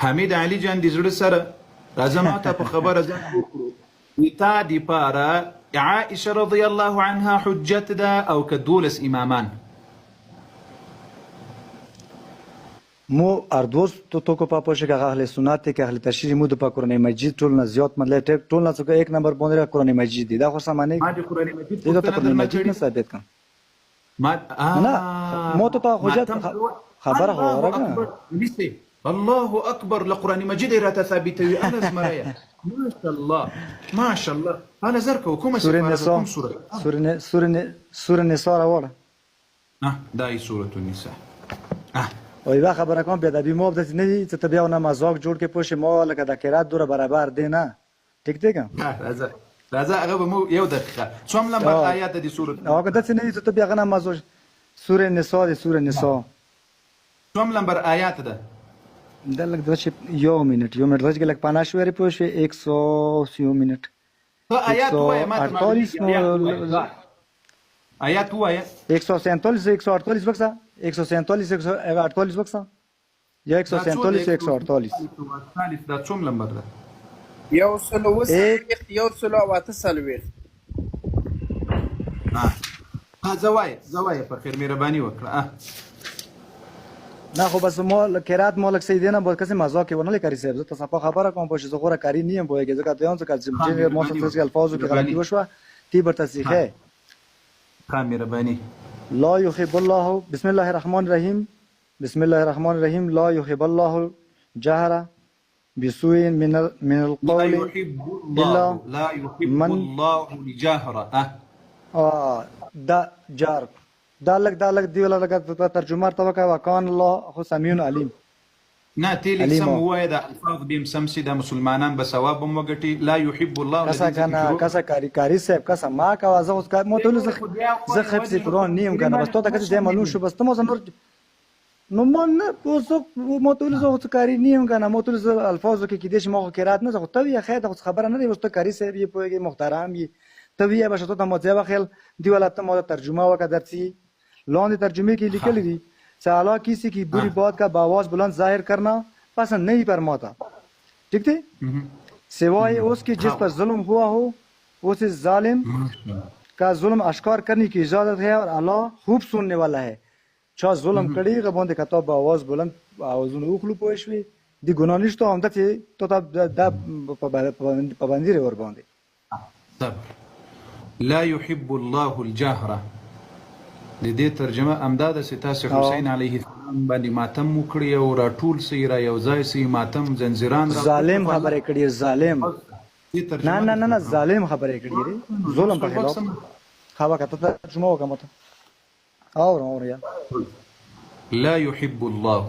حمید علی جان د زړه سره راځه ما ته په خبره ځان پوه کړو د تا د پاره عائشه رضی الله عنها حجت ده او که 12 امامان؟ مو اردوس تو تو کو پاپو شي که اهل سنت که اهل تشریح مو د په قرآن مجید ټول نه زیات مطلب ټیک ټول نه څوک ایک نمبر باندې قرآن مجید دی دا خو سمانه ما د قرآن مجید دی ته پوښتنه قرآن درنه مجید کړې نه ثابت کړم ما نه مو ته ته حجت ماتم خبره خو الله ورګه اکبر نیسه الله اکبر له قرآن مجید یې راته ثابتوي اله زمریه ماشاءالله ماشاءالله اله زر کوه کومه سورې سپاره ده نساء کوم سورت سورې سورې سورې نساء راوړه. اه دا یې سورة النساء اه. او یوه خبره کوم بې ادبي مو داسې نه وي چې ته بیا نه مذاق جوړ کې پوه شې ما لکه دا قرات دوره برابر دی نه ټیک دی که راځه راځه هغه به مو یو دقیقه څوم لمبر آیات د سورة او که داسې نه وي چې ته بیا هغه نه مذاق سورة نساء دی سورة نساء. څوم لمبر آیات ده؟ دا لږ دغه چې یو منټ یو منټ دغه چې لږ پناه شوی پوه شوې 100 یو منټ. ته آیات ووایه ماته معلومیږي آیات ووایه آیات ووایه. 147 148 وکسه 147 148 وکسه یا 147 148. دا څوم لمبر ده؟ 147 148. ها زه وایه زه وایه په خیر مهرباني وکړه. نه خو بس مو قرات مو لږ صحیح دی نه بس کسې مذاق یې ونه لري صاحب زه ته صفا خبره کوم پوه شې زه غوره کاری نه یم پوهېږې ځکه ته یم ځکه چې مو سره څه الفاظو کې غلطي وشوه تی برته سیخه. ښه مهرباني. لا يحب الله بسم الله الرحمن الرحیم بسم الله الرحمن الرحیم لا يحب الله الجهر بسوء من من لا القول يحب الا الله لا يحب من الله الجهر اه. دا جار دا لږ دا لږ دی ولا لږ ترجمه ورته وکړه وکان الله خو سمیع علیم. نه تی لږ علیم سم ووایه دا الفاظ به هم سم سي دا مسلمانان به ثواب هم وګټي لا يحب الله له کسا دې ځکه کنه شروع کسا کاری کاری صاحب کسا ما کوا زه اوس مو ته زه خو بیا زه ووایه خفظ ولې قرآن نیم کنه بس تو ته کسې ځای معلوم شو بس ته مو نور نو ما نه اوس مو ته زه خو کاری نیم کنه مو ته زه الفاظو کې کېدې شي ما خو قرات نه زه خو ته وی خیر ته خو خبره نه دی اوس ته کاری صاحب یې پوهېږې محترم یې ته وی بس ته ته مو ځای وخیل دی ولا ته مو ترجمه وکړه درڅي لاندې ترجمې کې لیکلي دي چې اعلی کسی کی بری بات کا باواز بلند ظاهر کرنا پسند نہیں فرماتا ٹھیک تھے سوائے اس کے جس پر ظلم ہوا ہو اس ظالم کا ظلم اشکار کرنے کی اجازت ہے اور الله خوب سننے والا ہے. چا ظلم کړی هغه باندې که تا به اواز بلند اوازونه وخلو پوه شوې دی ګناه نشته همداسې تا ته دا پابندي ور باندې. صبر لا يحب الله الجهر د دې ترجمه امدا ده چې تاسو حسین علیه السلام باندې ماتم وکړي او راټول سي را یو ځای سي ماتم زنجیران را ظالم خبرې کړي ظالم نه نه نه نه ظالم خبرې کړي دي ظلم په خلاف خبره کته ترجمه وکم ته اورم اورم یا. لا يحب الله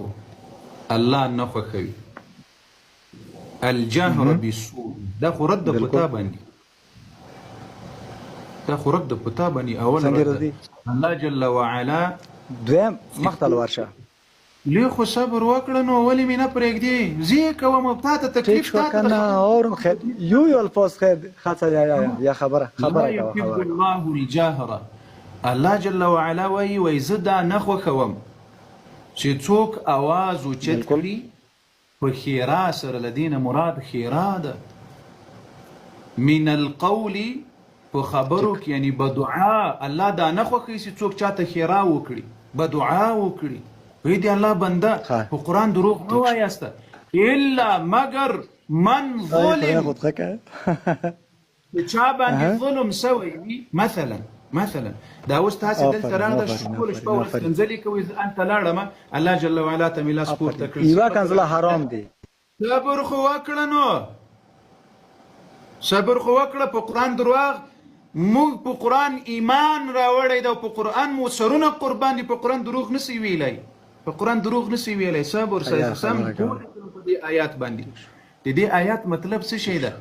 الله نه خوښوي الجهر بالسوء دا خو رد په تا باندې دا خو رد په تا باندې اول رد الله جل وعلا دویم مخته ورشه لږ خو صبر وکړه نو ولې مې نه پرېږدې زه یې کوم او تا ته تکلیف تا ته کنه اورم خیر یو یو الفاظ خیر خاصه یا یا یا خبره خبره کوه خبره الله الجهر الله جل وعلا وایي وایي زه دا نه خوښوم چې څوک اواز اوچت کړي په ښېرا سره له دې نه مراد ښېرا ده من القول په خبرو کې یعنی بدعا الله دا نه خوښوي چې څوک چاته ښېرا وکړي بدعا وکړي وی دی الله بنده په قرآن دروغ مه وایاست الا مګر من ظلم چې چا باندې ظلم سوی وي مثلا مثلا دا اوس تاسو دلته راغله ټول شپه ورځ کنځلې کوئ زه انته لاړم الله جل وعلا ته مې لاس پورته کړ یوه کنځله حرام دی. صبر خو وکړه نو صبر خو وکړه په قرآن درواغ موږ په قرآن ایمان راوړی دا په قرآن مو سرونه قربان دي په قرآن دروغ نسی ویلی په قرآن دروغ نسی ویلی صبر سم په دې آیات باندې د دې آیات مطلب څه شی ده؟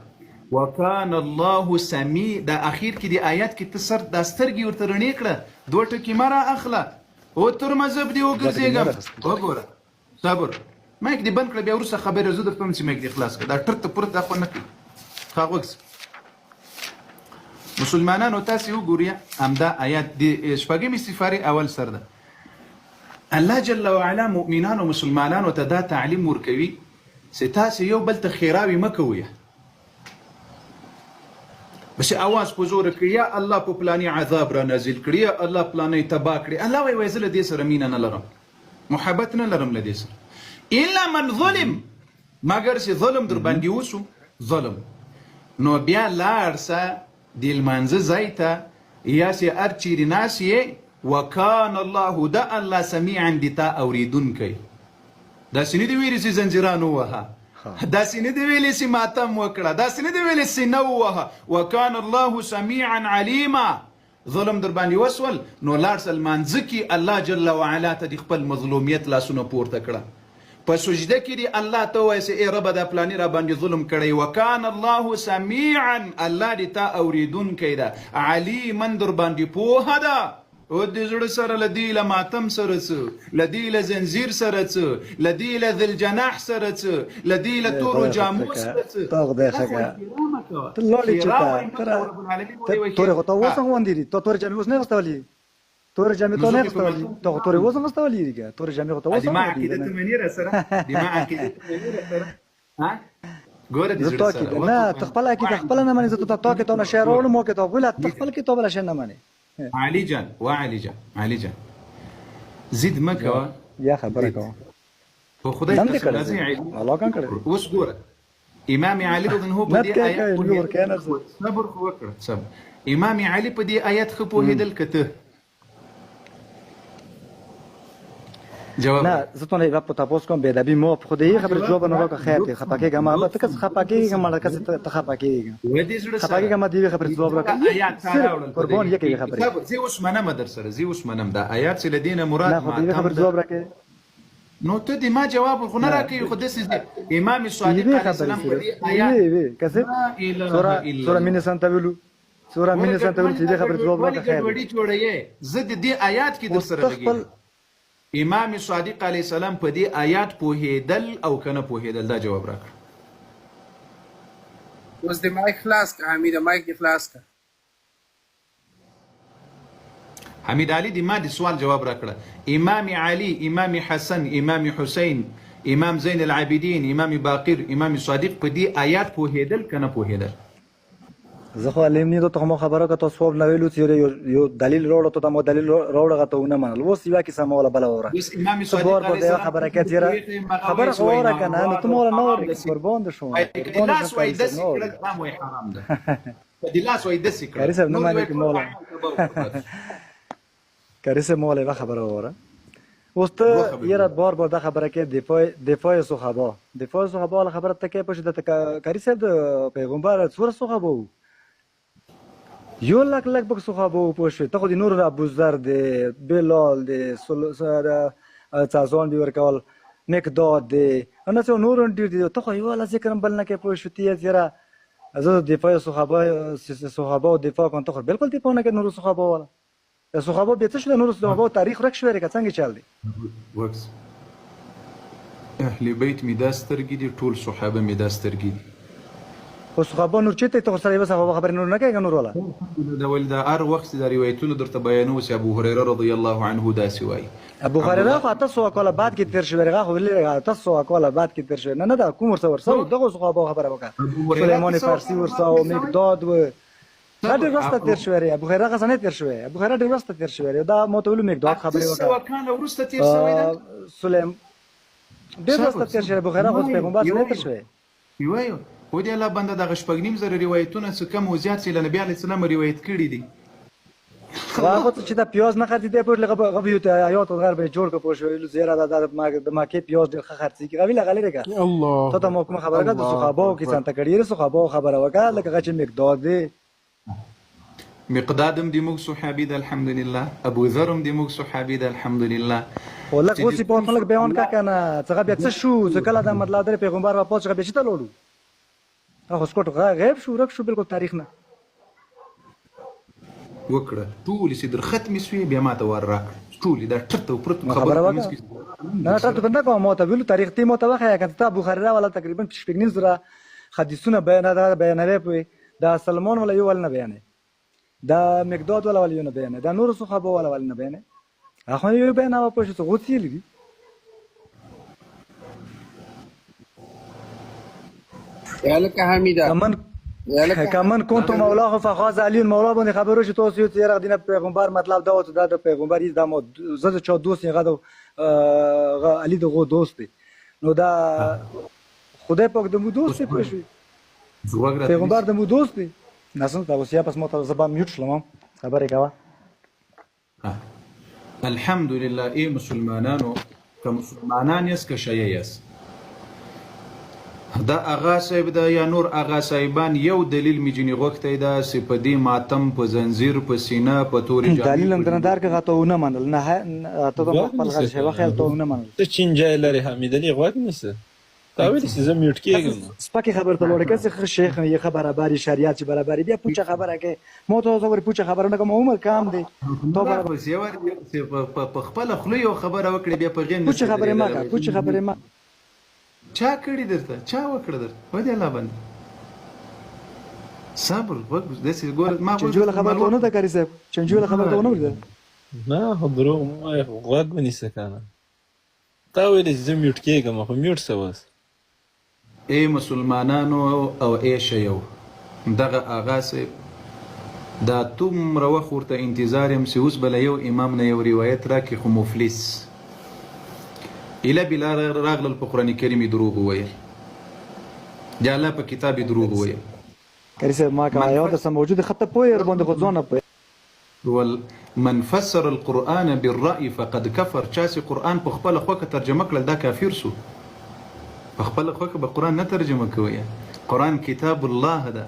وکان الله سمیع دا اخیر کې د آیات کې ته سر دا سترګې ورته رڼې کړه دوه ټکي مه را اخله او تر مذهب دې وګرځېږم وګوره صبر مایک دې بند کړه بیا وروسته خبرې زه درته وایم چې مایک دې خلاص کړه دا ټرته پرته دا خو نه کوي ښه غوږ مسلمانانو تاسې وګورئ همدا آیات د شپږمې سفارې اول سر ده الله جل وعلا مؤمنانو مسلمانانو ته دا تعلیم ورکوي. چې تاسې یو بل ته ښېراوې مه کوئ، بس اواز په زوره کړي، یا الله په پلاني عذاب را نازل کړي، یا الله پلانی تباه کړي. الله وایي، وایي زه له دې سره مینه نه لرم، محبت نه لرم له دې سره. الا من ظلم، مګر چې ظلم در باندې وسو، ظلم نو بیا لاړ سه د لمانځه ځای ته یا چې هر چیرې ناست یې، وکان الله، د الله سمیعا د تا اورېدونکی. داسې نه دي ویلي چې زنځیران ووهه، داسې نه دي ویلي چې ماتم وکړه، داسې نه دي ویلي سینه ووهه. وکان الله سمیعا علیما. ظلم در باندې وسول نو لاړ سه لمانځه کې الله جل وعلا ته د خپل مظلومیت لاسونه پورته کړه، په سجده کې دې الله ته ووایه چې ای ربه دا پلاني را باندې ظلم کړی. وکان الله سمیعا، الله دې تا اورېدونکی ده، علیما در باندې پوهه ده. او د زړه سره له دې له ماتم سره څه، له دې له زنځیر سره څه، له دې له ذلجناح سره څه، له دې له تورو جامو سره څه. ته خدای ښه که ته لاړې چې ته تورې خو ته اوس هم غوندې دي، ته تورې جامې اوس نه اغوستولې، تورې جامې ته نه اغوستولې، ته خو تورې اوس هم اغوستولې دي که تورې جامې خو ته اوس هم د ما عقیده ته منې راسره، د ما عقیده ته منې راسره. ها ګوره د زړه سره نه، ته خپله عقیده خپله نه منې. زه ته تا کتاب نه شی راوړم، ما کتاب ویله، ته خپل کتاب له شی نه منې. علي جان، وا علي جان، علي جان زید مه کوه، یا خبره کوه په خدای قسم راځي. اوس ګوره امام علي رضی الله په دې آیت صبر خو وکړه، صبر. امام علي په دې آیت ښه پوهېدل که ته؟ جواب نه، زه ته نه په تاسو کوم بې ادبي مو په خدای خبره جواب نه راکړه. خیر دی، خپه کېږه ما، ته که خپه کېږه ما، لکه ته خپه کېږه، خپه کېږه ما، دې خبرې جواب راکړه. قربان یې خبرې. زه اوس منم در سره، زه اوس منم دا آیات چې له دې نه مراد نه، خو دې خبرې جواب راکړه. نو ته دې ما جواب خو نه راکوي، خو داسې امام صادق علیه السلام په دې آیات کسې سوره مینې سان ته ویلو، سوره مینې سان ته ویلو چې دې خبرې جواب راکړه. خیر ګډوډي جوړوې، زه د دې آیات کې در سره لګېږم. امام صادق علیه السلام په دې آیات پوهېدل او که نه پوهېدل؟ دا جواب راکړه. اوس دې مایک خلاص کړه حمیده، مایک دې خلاص کړه. حمید علي دې ما د سوال جواب راکړه. امام علي، امام حسن، امام حسین، امام زین العابدین، امام باقر، امام صادق په دې آیات پوهېدل که نه پوهېدل؟ زه خو علم نه ته مو خبره که تاسو نه ویلو چې یو دلیل راوړو، ته مو دلیل راوړه ته ونه منل. اوس یوه کیسه مو ولا بله وره. اوس امام صادق علیه السلام خبره کې چیرې خبره خو وره کنه، نو ته مو نه اورې. قربان دې شم، لاس وای داسې کړل، دا مو حرام ده. په دې لاس وای داسې کړل. قاري صاحب نه مانی کې مولا، قاري صاحب مولا یوه خبره وره. اوس ته یاره بار بار دا خبره کې دفاع صحابه، دفاع صحابه ولا خبره ته کې پوه شو. د قاري صاحب د پیغمبر څومره صحابه وو؟ یو لک لک بک صحابه وو، پوه شوې؟ ته خو د نور ابوذر دی، بلال دی، څازان دی ورکول، مقداد دی، نه څه نور ډېر دي. ته خو یو له ذکر هم بل نه کوې، پوه شو؟ ته یې زه د دفاع صحابه او دفاع کوم، ته خو بالکل دفاع نه کوې نورو صحابه والا. د صحابه بیا څه شو؟ د نورو صحابه تاریخ ورک شوی که څنګه چل دی؟ ورک اهل بیت مې دا سترګې دي، ټول صحابه مې دا سترګې دي. خو صحابه نور چېرته؟ ته خو سره یوه صحابه خبرې نور نه کوې که نور والا؟ دا ول دا هر وخت دا روایتونه درته بیانوو چې ابو هریره رضی الله عنه داسې وایي. ابو هریره خو 800 کاله بعد کې تېر شوی، هغه خو ویلي 800 کاله بعد کې تېر شوی. نه نه، دا کوم ورسره ورسره دغو صحابه خبره وکړه. سلیمان فارسي ورسره او مقداد و، دا ډېر وروسته تېر شوی دی. ابو هریره هغه نه تېر شوی، ابو هریره ډېر وروسته تېر شوی دی. دا مو ته ویلو مقداد خبرې وکړه. 800 کاله وروسته تېر شوی دی سلیم، ډېر وروسته تېر شوی. ابو هریره خو پیغمبر نه تېر شوی. یو خو دې الله بنده دغه 6.5 زره روایتونه څه کم او زیات چې له نبي علیه السلام روایت کړي دي. هغه چې دا پیاز نه خرڅېدی پوه شو، هغه یو حیات غر به جوړ کړ، پوه شو؟ زیره دا د مکې پیاز ډېر ښه خرڅېږي. هغه ویله غلی دی که الله ته ته مو کومه خبره کړه د صحابو کې ځان ته کړې صحابو خبره وکړه، لکه هغه چې مقداد دی. مقداد هم د موږ صحابي ده الحمدلله، ابو ذر هم د موږ صحابي ده الحمدلله. خو لږ اوس یې په لږ بیان کړه که نه، څنګه بیا څه شو، څه کله دا مطلب دی پیغمبر وفات شو، بیا چېرته لاړو؟ هغه سکوټ غیب شو، ورک شو بالکل تاریخ نه. وکړه ټولې چې در ختمې سوې بیا ماته ور راکړه ټولې دا ټرته او پرته خبره وکړه. نه ټرته نه کوم، ما ته ویلو تاریخ تی ما ته وښیه که ته ابو هریره والا تقریبا 6.5 زره حدیثونه بیانوي پوه، دا سلمان ولا یو ول نه بیانوي، دا مقداد ولا ول یو نه بیانوي، دا نور صحابه ولا ول نه بیانوي، هغه یو بیانوه پوه شو، څه غوڅ یې لري. یا لکه حمیده کمن یا لکه کمن كنت مولاه فخاز علی مولا باندې خبرو چې تاسو یو چیرې دینه پیغمبر مطلب دا و چې دا د پیغمبر یې دا مو زه د چا دوست یم، هغه د هغه علی دغه دوست دی. نو دا خدای پاک د مو دوست دی، پوه شوې؟ غوږ راته پیغمبر نیسي. د مو دوست دی. نه سم دا اوس یا پس ما ته زبان میوټ شلم، خبرې کوه. الحمدلله. ای مسلمانانو، که مسلمانان یاست که شیعه یاست، دا اغا صاحب دا یا نور اغا صاحبان، یو دلیل می جنې غوښتی دا چې په دې ماتم، په زنځیر، په سینه، په تورې جامې، دلیل هم په درنه درکړه، ته ونه منل. نه ته د غوږ خپل نیسه غږ شوی کنه. خیال ته ونه منل. ته چینجی لرې حمید علي، غوږ نیسه. تا ویلي چې زه میوټ کېږم. سپکه خبر ته لوړې کسې ښه شیخ یې ښه برابري شریعت چې برابري بیا پوچه خبره کوي. ما ته اوس وګورې، پوچه خبره نه کوم، عمر کم دی تا نه برابر. خو چې په خپله خوله یو خبره وکړي بیا په غېم پوچه نشي خبرې ما درېدلی. کا وایي پوچه خبرې ما. چا کړي درته؟ چا وکړه درته؟ ودې الله باندې صبر غوږ داسې ګوره ما غوږ چنجوله درته خبره ته معلوم ونه ده کاري صاحب، چنجوله خبره ته ونه ورده. نه خو دروغ مه وایه، خو غوږ ونیسه که نه. تا ویلي چې زه میوټ کېږم، خو میوټ څه اوس. ای مسلمانانو او ای شیو، دغه آغا صاحب دا دومره وخت ورته انتظار یم چې اوس به له یو امام نه یو روایت راکړي، خو مفلس اله بلا راغلل، په قرآن کریم یې دروغ وویل، د الله په کتاب یې دروغ وویل. کاري صاحب ما کا من یو د سم موجود خطه پوی ور باندې خو ځان نه پوی. ول من فسر القرآن بالرأي فقد كفر. چا چې قرآن په خپله خوښه ترجمه کړل دا کافر سو. په خپله خوښه به قرآن نه ترجمه کوي. قرآن کتاب الله ده.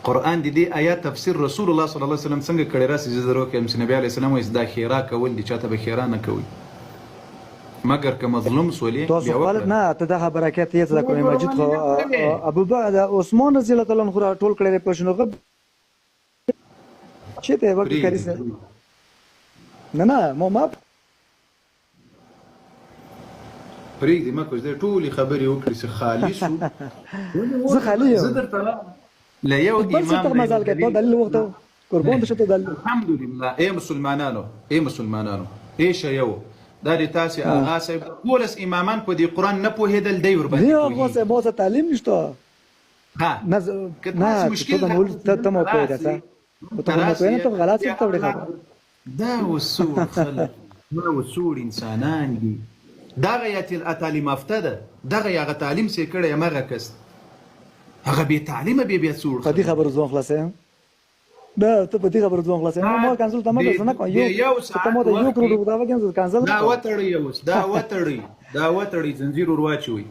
قرآن د دې آیات تفسیر رسول الله صلی الله علیه وسلم څنګه کړی؟ راسي زه در وکړم چې نبی علیه السلام وایي دا ښېرا کول دي، چاته به ښېرا نه کوي مګر که مظلوم سولې تاسو بیا خپل وکړه. نه ته دا خبره کې ته د قرآن مجید خو ابو بکر عثمان رضی الله تعالی عنہ خو ټول کړی په شنو غب چې ته وکړ کاري پرېږدي صاحب. نه نه ما ما پرېږدي مه کوه، ټولې خبرې وکړي چې خالي سو. زه خالي زه یم. درته له یو بل څه امام ته نه یو مزال کې ته دلیل دلیل وخت قربان شه ته دلیل. الحمدلله. ای مسلمانانو، ای مسلمانانو، ای شیعو، دا د تاسې آغا صاحب 12 امامان په دې قرآن نه پوهېدل، دی ورباندې دی هغه پوهېږي. څه ما څه تعلیم نشته. ها نه که نه تاسې چې مشکل ته مول راځي ته ته مو دلته پوهې ده راسئ، څه ته دلته خو مو پوهې نه، راسئ ته غلط یا څه ته وړې الله. خبره. دا اوس څوړ خلک، دا اوس څوړ انسانان دي. دغه یا تعلیم یافته ده، دغه یا هغه تعلیم څه کړی هماغه کس، هغه بې تعلیمه بیا بیا څوړ په دې خلک. خبرو ځان خلاصوم نه، ته په دې خبرو ځان خلاصوم. دا ما کنسل ته مګر د زه نه کوم. د یو یو چې ته ساعت ما ته یو وخت کروڑ کې روپۍ وکړې زه کنسل دا نه کوم. وتړئ اوس، دا وتړئ، دا وتړئ، زنځیر ور واچوئ.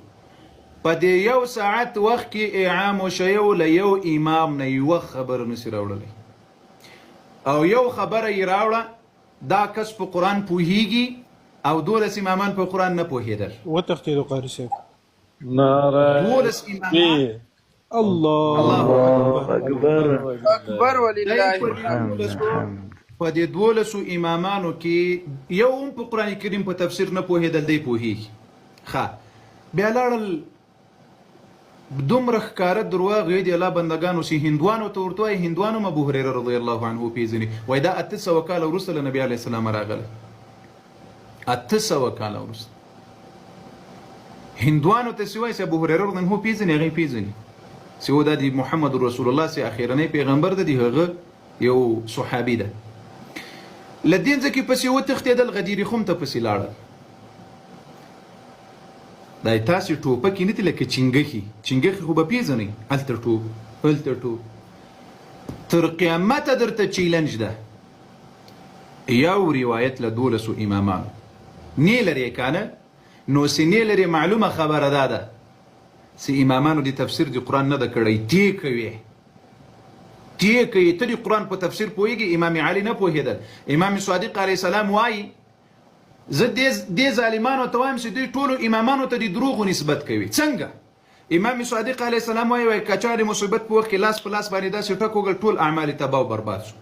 په دې یو ساعت وخت کې عام شیعو له یو امام نه یوه خبره نسی راوړلی، او یو خبره یې راوړه دا کس په قرآن پوهیږي او 12 امامان په قرآن نه پوهېدل. وتښتېدو قاري صاحب. ناره 12 امامان. تکبیر. الله الله اکبر اکبر دی ولله په دې الحمد. دولسو، په دې 12 امامانو کې یو هم په قرآن کریم په تفسیر نه پوهېدل، دی پوهېږي. ښه بیا لاړل دومره ښکاره درواغ یې دي الله بندګانو چې هندوانو ته ورته وایي، هندوانو هم ابو هریره رضی الله عنه پېژني. وایي دا 800 کاله وروسته له نبي علیه السلام راغلی، 800 کاله وروسته. هندوانو ته چې وایي چې ابو هریره رضی الله عنه پېژني، هغه یې پېژني چې و دا د محمد رسول الله چې اخرنی پیغمبر ده، د هغه یو صحابي ده. له دې ځکه پسې وتښتېدل، غدیر خم ته پسې لاړل. دا تاسې ټوپکې نه دي لکه چنګښې، چنګښې خو به پېژنئ، هلته ټوپ هلته ټوپ تر قیامته درته چیلنج ده. یو روایت له 12 امامانو نې لرې که نه، نو چې نې لرې معلومه خبره دا ده چې امامانو د تفسیر د قرآن نه ده کړی. تې کوې تې کوې، ته د قرآن په تفسیر پوهېږې؟ امام علي نه پوهېدل. امام صادق علیه السلام وایي زه دې ظالمانو ته وایم چې دوی ټولو امامانو ته د دروغو نسبت کوي. څنګه؟ امام صادق علیه السلام وایي، وایي که چا د مصیبت په وخت کې لاس په لاس باندې داسې ټک وکړ، ټول اعمال یې تباه او برباد شو.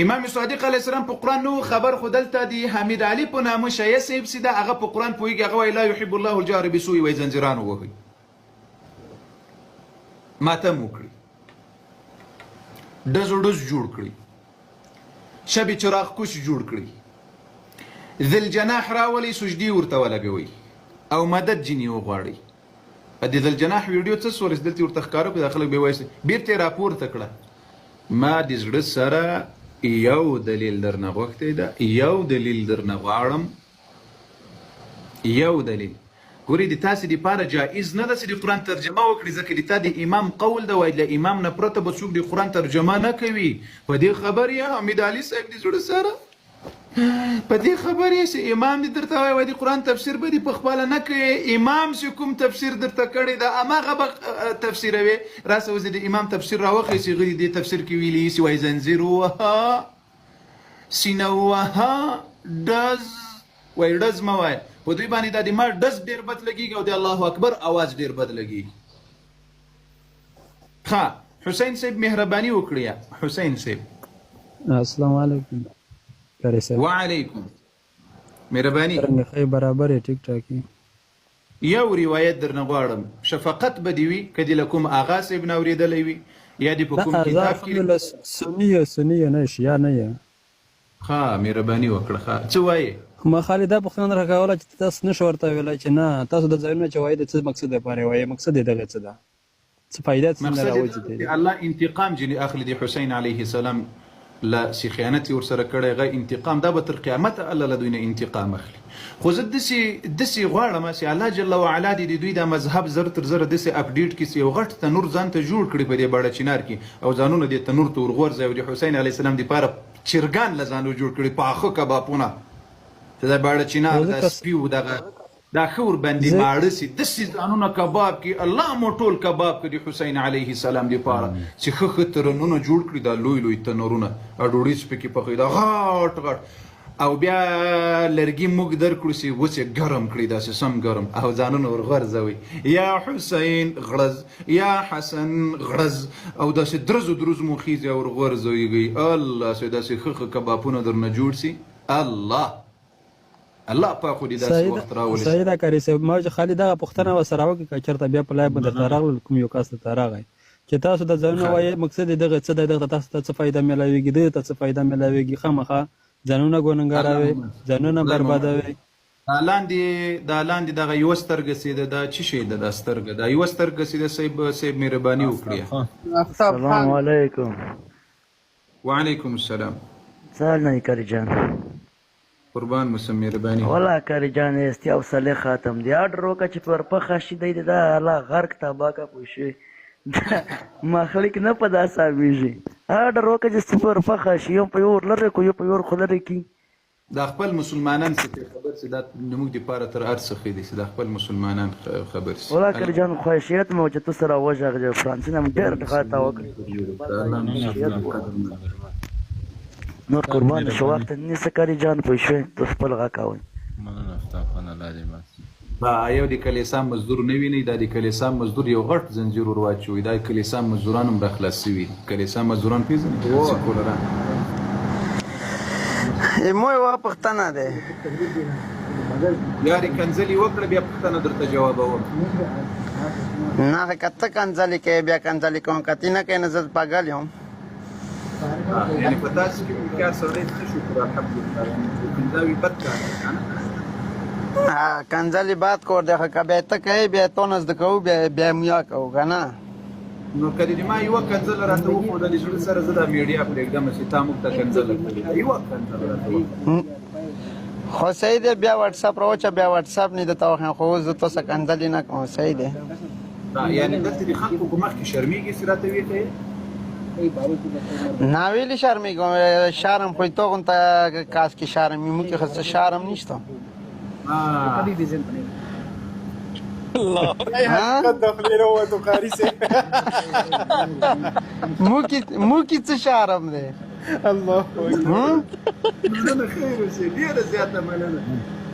امام صادق علیه السلام په قرآن نه و خبر، خو دلته د حمید علي په نامه شیعه صاحب چې ده هغه په قرآن پوهېږي، هغه وایي لا یحب الله الجهر بسوء، وایي زنځیران ووهئ، ماتم وکړي، ډز ډز جوړ کړي، شب چراغ کش جوړ کړي، ذل جناح راولي، سجدي ورته ولګوي او مدد جنې وغواړي. د ذوالجناح ویډیو څه سول چې دلته ورته ښکاره کړو، دا خلک به وایي بیرته یې راپورته کړه. ما د زړه سره یو دلیل درنه غوښتی ده، یو دلیل درنه غواړم، یو دلیل. ګوري د تاسې دپاره جایز نه ده چې د قرآن ترجمه وکړي، ځکه د تا د امام قول ده، وایي له امام نه پرته به څوک د قرآن ترجمه نه کوي. په دې خبر یې حمید علي صاحب د زړه سره په دې خبر یې چې امام دې درته وایي، وایي د قرآن تفسیر به دې په خپله نه کوې، امام چې کوم تفسیر درته کړی ده هماغه به تفسیروې. راسه اوس د امام تفسیر راوښیې چې هغه دې تفسیر کې ویلي چې وایي زنځیر ووهه، سینه ووهه، ډز وایي، ډز مه وایه. په دوی باندې دا د ما ډز ډېر بد لګېږي او د الله اکبر اواز ډېر بد لګېږي. ښه حسین صاحب مهرباني وکړئ. حسین صاحب السلام علیکم قاری صاحب. وعلیکم، مهرباني. څنګه ښه برابر یې، ټیک ټاک یې؟ یو روایت درنه غواړم، شفقت به دې وي که دې له کوم آغا صاحب نه اورېدلی وي یا دې په نه کوم زه کتاب کې. الحمدلله سني یم، سني یم، نه شیعه نه یم. ښه مهرباني وکړه. ښه څه وایې؟ ما خالي دا پوښتنه درخه کوله چې تاسو نه شو ورته ویلی چې نه تاسو د ځایونه چې وایي د څه مقصد لپاره وایي، مقصد یې دغه څه ده، څه فایده څنګه مقصد یې راوځي دا دی؟ چې الله انتقام ځینې اخلي د حسین علیه السلام له چې خیانت یې ورسره کړی، هغه انتقام دا به تر قیامته الله له دوی نه انتقام اخلي. خو زه داسې داسې غواړم چې الله جل وعلا دې د دوی دا مذهب زر تر زره داسې اپډیټ کړي چې یو غټ تنور ځان ته جوړ کړي په دې باړه چنار کې او ځانونه دې تنور ته ورغورځوي او د حسین علیه السلام دپاره چرګان له ځانو جوړ کړي، پاخه کبابونه چې دا باړه چنار خو زه دا کس سپي و دغه دا ښه ورباندې زه ماړه سي، داسې ځانونه کباب کړي، الله مو ټول کباب کړي د حسین علیه السلام دپاره چې ښه ښه ترنونه جوړ کړي، دا لوی لوی تنورونه او ډوډۍ چې پکې پخوي دا غټ غټ، او بیا لرګي موږ درکړو چې اوس یې ګرم کړي داسې سم ګرم او ځانونه ورغورځوي، یا حسین غړز، یا حسن غړز، او داسې درزو درز مو خیزي او ورغورځوي. الله چې داسې ښه ښه کبابونه درنه جوړ سي. الله الله پاک خو دې داسې صحیح وخت راولي. صحیح ده قاري صاحب. ما چې خالي دغه پوښتنه ورسره وکړه که چېرته بیا په لای باندې درته راغلل کوم یو کس درته راغی چې تاسو د ځایونه وایي مقصد یې دغه څه دی، دغه تاسو ته څه فایده میلاویږي، دغه ته څه فایده میلاویږي، خامخا ځانونه ګنهګاروي، ځانونه بربادوي. دا لاندې دا لاندې دغه یوه سترګه چې ده دا څه شی ده؟ دا سترګه دا یوه سترګه چې ده صاحب صاحب مهرباني وکړي. افتاب السلام خان علیکم. وعلیکم السلام. څه حال نه قاری جان؟ قربان مو سم مهرباني. ولا قاری جان استیا او صالح ختم دی آرډر وکړه چې پر پخه شي دی دا الله غرق تباه کا پوه شوې. مخلیک نه په دا سامېږي. آرډر وکړه چې پر پخه شي، یو په یو ور لرې کو یو په یو ور خو لرې کی. دا خپل مسلمانان څه خبر سي، دا زموږ دپاره تر هر څه ښه دي چې دا خپل مسلمانان خبر سي. ولا قاری جان خواهشیت مې و چې ته سره وغږېږې، فرانسې نه مې ډېر غاته وکړې. نور قربان شو وخت نیسه قاری جان پوه شوې، ته خپل غږ کوئ. مننه افتاب خان، الله دې مل. دا یو د کلیسا مزدور نه وینئ، دا د کلیسا مزدور یو غټ زنجیر ور واچوي. دا کلیسا مزدوران هم را خلاص سوي دي. کلیسا مزدوران پېژنئ؟ سیکولران. مو یوه پوښتنه ده. یاري کنځلې وکړه بیا پوښتنه درته جوابوم. نه که ته کنځلې کوې بیا کنځلې کوم، که ته نه کوې نو زه پاګل یم. یعنې په تاسو کې هوښیار سړی څه شو؟ الحمدلله کنځاوي بد کار دی که نه؟ کنځلې بد کور دی، خو که بیا ته کوې بیا تو نه زده کوو، بیا بیا میا کوو که نه. نو که دې ما یوه کنځله راته وښوده د زړه سره زه دا میډیا پرېږدم چې تا موږ ته کنځله کړې ده، یوه کنځله راته وښوده. خو صحیح دی، بیا واتساپ راوچه، بیا واتساپ نه درته وښیم، خو اوس زه تا سره کنځلې نه کوم. صحیح دی. یعنې دلته د خلکو په مخ کې شرمېږي چې راته ویې؟ نه ویلې شرمېږم، شرم خو ته غونته کاس کې شرم یې، موږ کې خو څه شرم نشته. الله حقیقت د خولې راووتو قاري صاحب. موږ کې څه شرم دی؟ الله اکبر. مننه، خیر اوسې، ډېره زیاته مننه،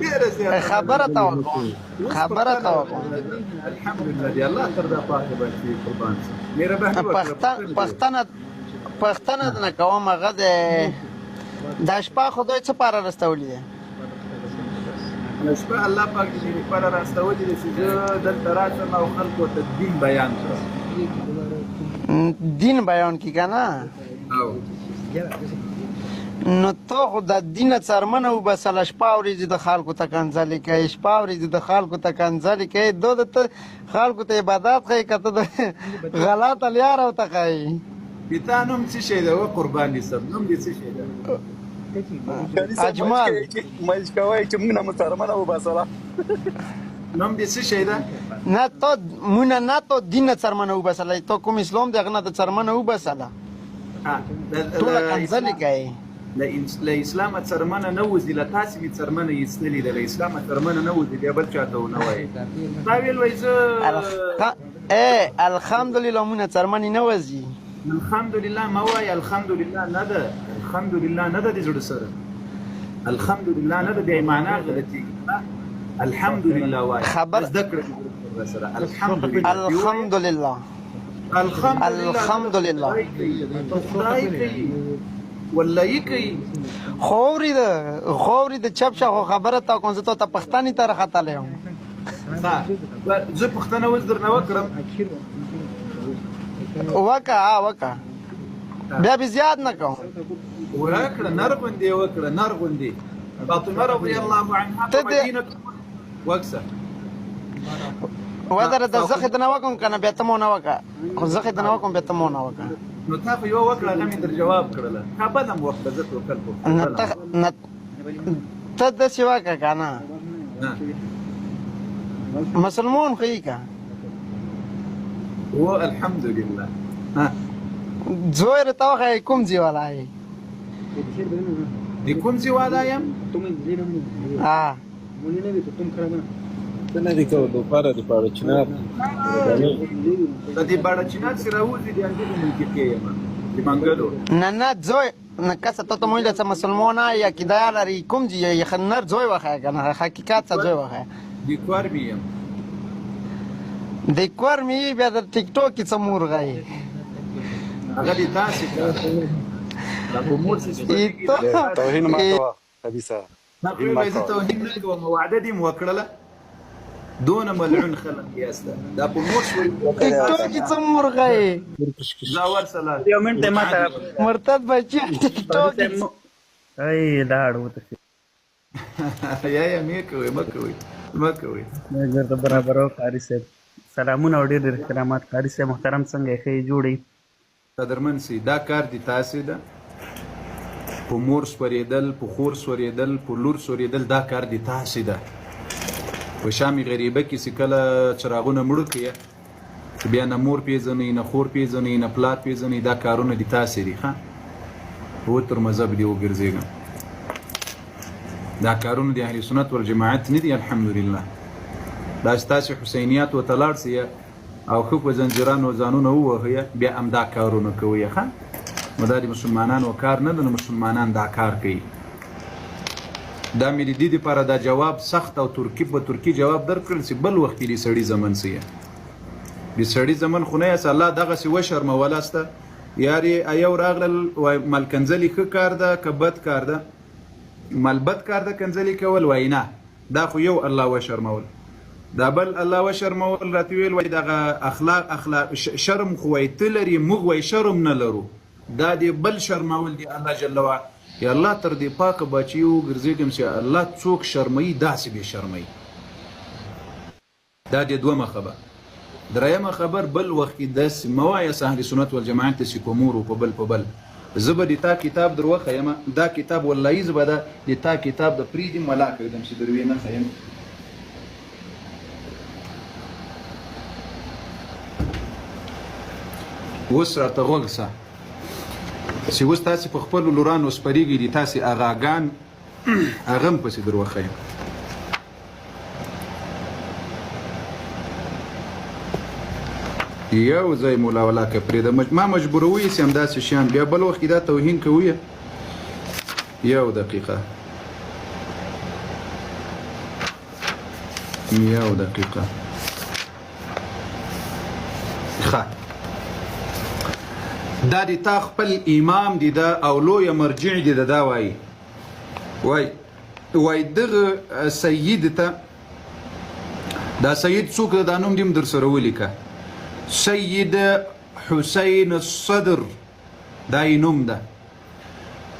ډېره زیاته. خبره ته وکړم، خبره ته وکړم. الحمدلله دی الله تر دا پاکه بچي قربان سم. مهرباني وکړه. پښتنه پښتنه نه کوم، هغه د دا شپه خدای څه پاره رستولې ده؟ شپه الله پاک دې لپاره راستولې ده چې زه دلته راشم او خلکو ته دین بیان کړم. دین بیان کی که نه؟ نو ته خو د دینه څرمنه وباسله، شپه ورځ د خلکو ته کنځلې کوې، شپه ورځ د خلکو ته کنځلې کوې، دو د ته خلکو ته عبادت ښیې که ته د غلطه لیاره ورته ښیې؟ د تا نوم څه شی ده وه قربان دې سم نوم دې څه شی ده؟ اجمل. مچ کوي چې موږ نه مو څرمنه وباسله. نوم دې څه شی ده؟ نه ته مونږ نه ته دین نه څرمنه وباسله، ته کوم اسلام دی هغه نه ته څرمنه وباسله. ټوله کنځلې کوي. له اسلامه څرمنه نه وځي، له تاسې مې څرمنه ایستلې ده، له اسلامه څرمنه نه وځي، بیا بل چاته ونه وایې. تا ویل وای زه ای الحمدلله مونږ څرمنې نه وځي. الحمدلله مه وایه، الحمدلله نه ده، الحمدلله نه ده د زړه سره، الحمدلله نه ده، بیا یې معنا غلطېږي. الحمدلله وایه، خبر زده کړه سره الحمدلله. الحمدلله الحمدلله خدای کوي والله یې کوي. خوري ده خوري د چپ شه، خو خبره تا کوم، زه ته پښتني تر ختلې یم. زه پښتنه اوس درنه وکړم؟ وکه ها وکه، بیا به زیات نه کوم. وکړه نر غوندې وکړه نر غوندې. فاطمه رضی الله عنها په مدینه وکسه ودره د زخه د نه وکم کنه، بیا ته مو نه وکه، خو زخه د نه وکم بیا ته مو نه وکه. نو تا خو یو وکړه، هغه مې در جواب کړله، تا بل هم وکړه، زه توکل کوم. نه ته نه ته داسې وکه که نه مسلمان خو یې که و الحمدلله. زوی راته وښایه کوم ځای والا یې؟ د کوم ځای والا یم؟ ها څه نه دي کوو دوپاره د پاړه چنار. د دې باړه چنار چې راوځي د همدغې منطقې یم، د منګلو. نه نه زوی نه کسه ته ته مونږ څه مسلمان یا عقیده لري کوم ځای یې؟ نر زوی وښایه که نه حقیقت څه زوی وښایه. د کورمې یم. د کورمې یې، بیا د ټیک ټاک کې څه مورغه یې؟ هغه دې تاسې کار دا په مور څه سپکېږي. توهین مه کوه خبیثه. ما خو ویل زه توهین نه کوم، وعده دې مو وکړله. دونه ملعون خلک یاست دا په مور شوي. ټیک ټاک کې څه مورغه یې؟ ځه ورسله یو منټ ما ته مرتد بچی ټیک ټاک کې. ای لاړ وته. یا یا مې کوي، مه کوي مه کوي. درته برابرو قاري صاحب سلامونه او ډېر ډېر احترامات. قاري صاحب محترم څنګه یې؟ ښه یې جوړ یې؟ قدرمن سي دا کار دي تاسې ده، په مور سورېدل، په خور سورېدل، په لور سورېدل، دا کار دي تاسې ده. په شامې غریبه کې چې کله څراغونه مړه کړي بیا نه مور پیژنئ، نه خور پیژنئ، نه پلار پیژنئ، دا کارونه دي تاسې دي. ښه و تر مذهب دې وګرځېږم، دا کارونه د اهل سنت والجماعت نه دي. الحمدلله دا ستاسې حسینیات ورته لاړ سئ او ښه په زنځیرانو ځانونه ووهئ، بیا همدا کارونه کوئ. ښه نو دا د مسلمانانو کار نه ده، نو مسلمانان دا کار کوي. دا مې د دې لپاره دا جواب سخت او ترکی په ترکی جواب درکړل چې بل وخت کې د سړي زمن سي، د سړي زمن خو نه یاست. الله دغسې وشرمولاسته یارې. ایو راغلل وای مال کنځلې ښه کار ده که بد کار ده؟ مال بد کار ده کنځلې کول؟ وای نه، دا خو یو الله وشرمول، دا بل الله وشرمول. راته ویل وای دغه اخلاق اخلاق شرم خو وای ته لري، موږ وای شرم نه لرو. دا دې بل شرمول دی الله جل وعلا. یا الله تر دې پاکه بچي وګرځېږم چې الله څوک شرموي داسې به شرموي. دا دې دومه خبر. درېیمه خبر، بل وخت کې داسې مه وایه اهل سنت والجماعت ته چې په مور او په بل په بل. زه به د تا کتاب در وښیم، دا کتاب والله زه به د تا کتاب د پرېږدم ولا کېږدم چې دروې نه ښیم. اوس راته غوږ سه چې اوس تاسې په خپلو لورانو سپرېږئ، د تاسې اغاګان هغه هم پسې در وښیم. یو ځای مولا ولا که پرېږده، ما مجبوروي چې همداسې شیان بیا بل وخت کې دا توهین کوي. یو دقیقه یو دقیقه. ښه دا د تا خپل امام دی دا او لوی مرجع دی دا وایي وای وای دغه سید ته، دا سید څوک ده؟ دا نوم دې هم در سره ولیکه، سید حسین الصدر دا یې نوم ده.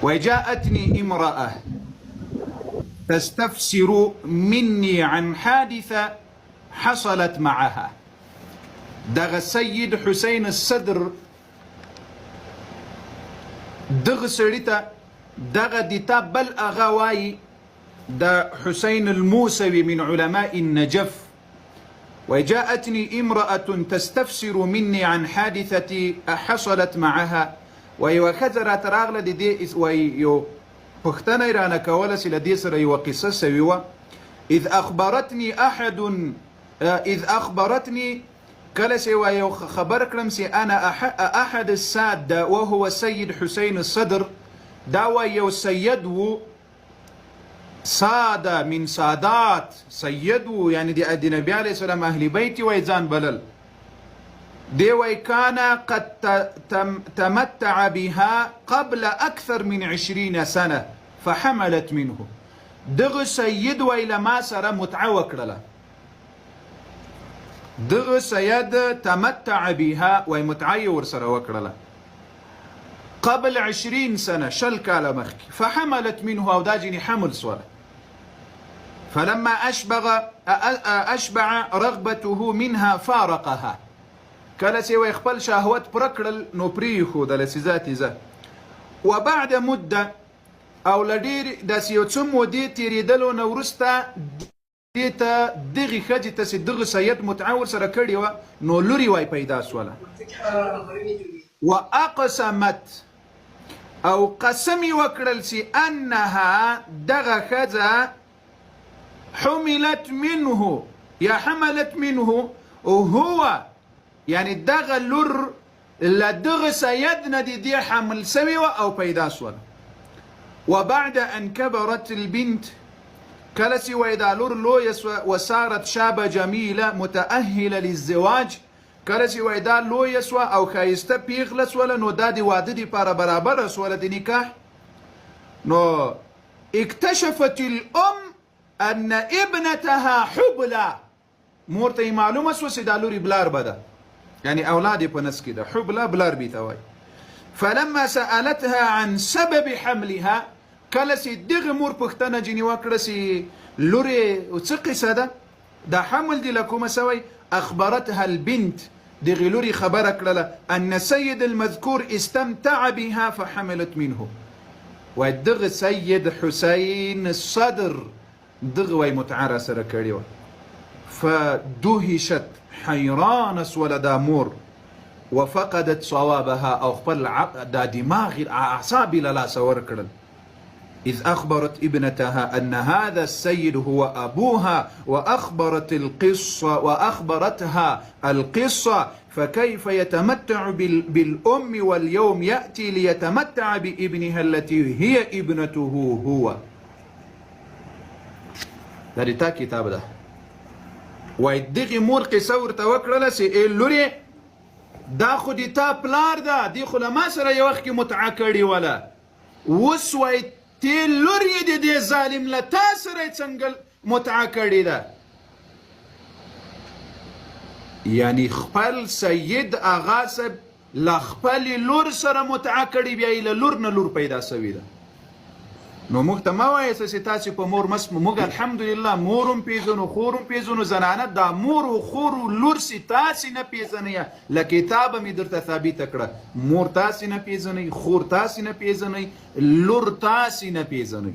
وجاءتني امرأة تستفسر مني عن حادثة حصلت معها. دغه سید حسین الصدر دغه سړي ته دغه دتا بل اغا وایي د حسین الموسوي من علماء النجف. وجاءتني امرأة تستفسر مني عن حادثة حصلت معها. ویوه ښځه راته راغله د دې وایي یو پوښتنه یې رانه کوله چې له دې سره یوه قصه سوې وه. اذ اخبرتني احد اذ اخبرتني کله چې وایي یو خبر کړم چې انا احد الساده وهو سید حسین الصدر. دا وایي یو سید وو، ساده من سادات سید وو، یعنی د نبی علیه السلام اهل بیت وایي ځان بلل. دی وایي کان قد تمتع بها قبل اکثر من 20 سنه فحملت منه. دغه سید وایي له ما سره متعه وکړله. دغه سید تمتع بها وایي متعه یې ورسره وکړله قبل 20 سنه، 20 کاله مخکې. فحملت منه، او دا جنې حمل سوله. فلما اشبع رغبته منها فارقها. کله چې وایي خپل شهوت پوره کړل نو پرې یې ښودله چې ځه تې ځه. وبعد مده، او له ډېرې داسې یو څه مودې تېرېدلو نه وروسته دې ته دغې ښځې ته چې دغه سید متعه ورسره کړې وه نو لور یې وای پیدا سوله. واقسمت، او قسم یې وکړل چې انها دغه ښځه حملت منه یا حملت منه هو، یعنی دغه لور له دغه سید نه د دې حمل سوې وه او پیدا سوله. وبعد ان كبرت البنت، کله چې وایي دا لور لویه سوه، وصارت شابه جمیله متأهله للزواج. کله چې وایي دا لویه سوه او ښایسته پیغله سوله نو دا د واده دپاره برابره سوله د نکاح. نو اکتشفت الام ان ابنتها حبلا، مور ته یې معلومه سوه چې دا لور یې بلار به ده، یعنی اولاد یې په نس کې ده، حبلا بلار بي ته وایي. فلما سألتها عن سبب حملها، کله چې دغه مور پوښتنه جنې وکړه چې لورې څه قصه ده، دا حمل دې له کومه سوی؟ اخبرتها البنت، دغې لورې خبره کړله ان سید المذکور استمتع بها فحملت منه. وایي دغه سید حسین الصدر دغه وایي متعه را سره کړې وه. فدهشت، حیرانه سوله دا مور، وفقدت صوابها، او خپل دا دماغ اعصاب یې له لاسه ورکړل. إذ أخبرت ابنتها أن هذا السيد هو أبوها وأخبرت القصة وأخبرتها القصة، فكيف يتمتع بالأم واليوم يأتي ليتمتع بابنها التي هي ابنته هو. دا د تا کتاب ده. وایي دغې مور قصه ورته وکړله چې ای لورې دا خو د تا پلار ده، دې خو له ما سره یو وخت کې متعه کړې وله، اوس وایي تې لور یې د دې ظالم له تا سره یې څنګه متعه کړې ده. یعنی خپل سید آغا صاحب له خپلې لور سره متعه کړې، بیا یې له لور نه لور پیدا سوې ده. نو موږ ته مه وایاست چې تاسې په مور مس، موږ الحمدلله مور هم پېژنو، خور هم پېژنو، زنانه دا مور او خور او لور چې تاسې نه پېژنئ، له کتابه مې درته ثابته کړه، مور تاسې نه پېژنئ، خور تاسې نه پېژنئ، لور تاسې نه پېژنئ.